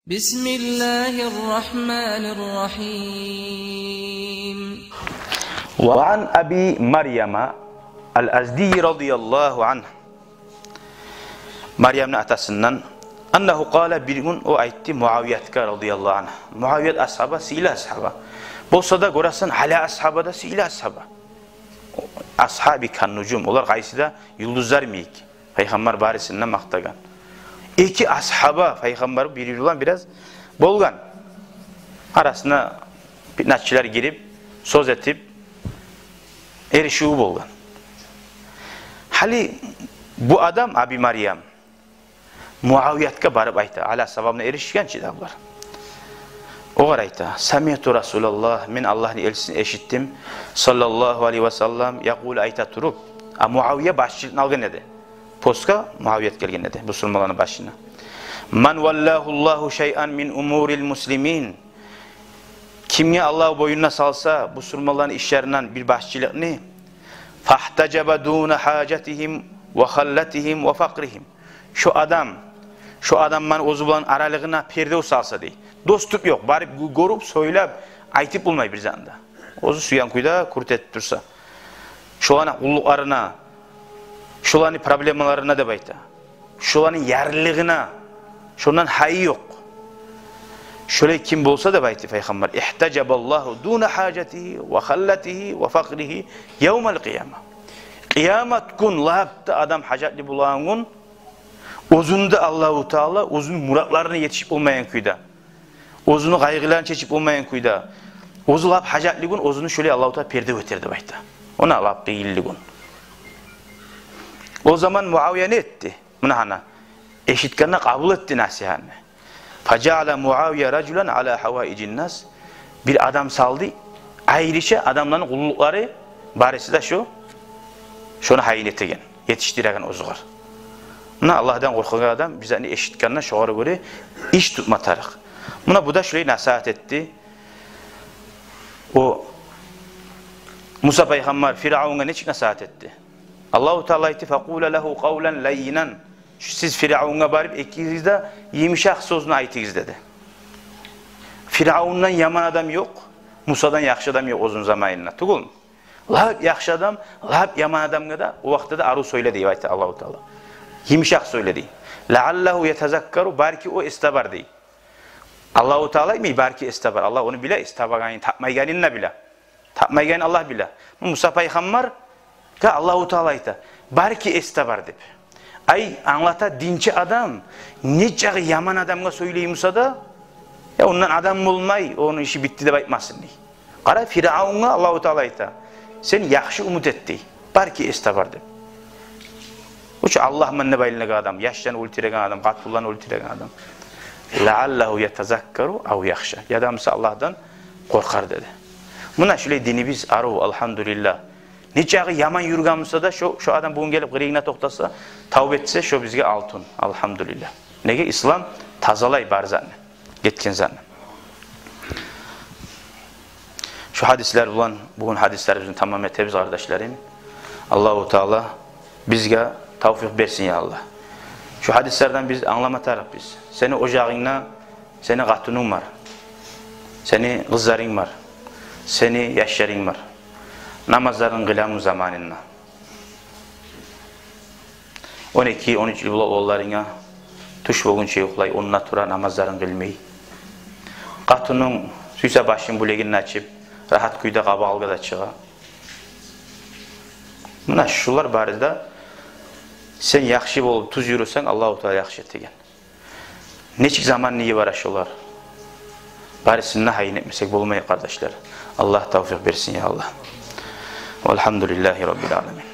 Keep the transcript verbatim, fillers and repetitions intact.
بسم الله الرحمن الرحيم. وعن أبي مريم الأزدي رضي الله عنه. Марьямны атасындан, أنه قال, бир гюн о айтды Муавиятгъа رضي الله عنه. Муавият асгьаба, сыйлы асгьаба. Болса да, гёресен, Али асгьаба да сыйлы асгьаба. أصحابي كالنجوم, олар къайсы да юлдузлар йимик. Пайхаммар барысын да макътагъан. Эки асгьаба пайхаммар бир-бири булан бираз болгъан. Арасына питначылар гирип, сёз этип, эришив болгъан. Гьали бу адам, Аби Марьям, Муавиятгъа барып айта, Али асгьабаны эришген чи де булар. Огъар айта: سمعت رسول الله, мен Аллагьны элчисин эшитдим, صلى الله عليه وسلم, يقول, айта туруп. А Муавия башчылыкъны алгъан эди. Постгъа Муавият гелген эди, бусурманланы башына. من ولاه الله شيئا من أمور المسلمين. Кимге Аллагь бойнуна салса бусурманланы ишлеринден бир башчылыкъны, فاحتجب دون حاجتهم وخلتهم وفقرهم. Шо адам, шо адамланы оьзю булан аралыгъына пердев салса, дей. Доступ ёкъ, барып гё-, гёрюп, сёйлеп, айтып болмай бир затны да. Оьзю сюйген кюйде кюрт этип турса. Шоланы къуллукъларына, шоланы проблемаларына деп айта. Шоланы ярлылыгъына, шондан гьайы ёкъ. Шолай ким болса деп айтды пайхаммар, احتجب الله دون حاجته وخلته وفقره يوم القيامة. Къыямат гюн лап да адам гьажатлы болагъан гюн, оьзюн де Аллагьу Таала оьзюню муратларына етишип болмайгъан кюйде, оьзюню къайгъыларын чечип болмайгъан кюйде, оьзю лап гьажатлы гюн оьзюню шолай Аллагьу Таала пердев этер деп айтды. Она лап къыйынлы гюн. О заман Муавия не этди? Муна гьана, эшитгенде къабул этди насигьатны. فجعل معاوية رجلا على حوائج الناس. Бир адам салды, айрыча адамланы къуллукълары барысы да шо, шону гьайын этеген, етишдиреген оьзюгер. Муна Аллагьдан къоркъагъан адам бир затны эшитгенде шогъар гёре иш тутма тарыкъ. Муна бу да шолай насигьат этди. О Муса пайхаммар Фиръавунгъа нечик насигьат этди? Аллагьу Таала айтды: فقولا له قولا لينا. Сиз Фиръавунгъа барып, экигиз де йымышакъ сёзню айтыгъыз, деди. Фиръавундан яман адам ёкъ, Мусадан яхшы адам ёкъ оьзюню заманында, тюгюлмю? Лап яхшы адам лап яман адамгъа да о вакътиде де арив сёйле деп айта Аллагьу Таала. Йымышакъ сёйле дей. لعله يتذكر, балики о эс табар дей. Аллагьу Таала айтмай, балики эс табар. Аллагь ону биле, эс табагъанын, тапмайгъанын да биле. Тапмайгъанын Аллагь биле. Муса пайхаммаргъа Аллагьу Таала айта, балики эс табар деп. Ай, англата, динчи адам нечакъы яман адамгъа сёйлей буса да, я, ондан адам болмай, ону иши битди деп айтмасын дей. Къара, Фиръавунгъа Аллагьу Таала айта, сен яхшы умут эт дей, балики эс табар деп. О чу Аллагьман деп айланагъан адам, яшланы оьлтюреген адам, къатынланы оьлтюреген адам. لعله يتذكر أو يخشى. Яда буса Аллагьдан къоркъар деди. Муна шулай динибиз арив, алгьамдулиллагь. Нечакъы яман юрюген буса да, шо, шо адам бугюн гелип къырыйынгда токътаса, тавба этсе, шо бизге алтын, алгьамдулиллагь. Неге? Ислам тазалай бар затны, гетген затны. Шу гьадислер булан бугюн гьадислерибизни тамам этебиз, къардашларым. Аллагьу Таала бизге тавфикъ берсин, я Аллагь. Шу гьадислерден биз англама тарыкъбыз. Сени ожагъынгда сени къатынынг бар, сени къызларынг бар, сени яшларынг бар. Намазларын къыламы заманында? Он эки, он уьч йыл бола уланларынга, тюш болгъунча юхлай, онда тура, намазларын къылмай. Къатынынг сюйсе башын, билегин ачып, рагьат кюйде къабакъ алгъа да чыгъа. Муна шулар бары да, сен яхшы болуп, тюз юрюсенг, Аллагьу Таала яхшы этеген. Нечик заманны йибере шолар? Барысын да гьайын этмесек болмай, къардашлар. Аллагь тавфикъ берсин, я Аллагь. والحمد لله رب العالمين.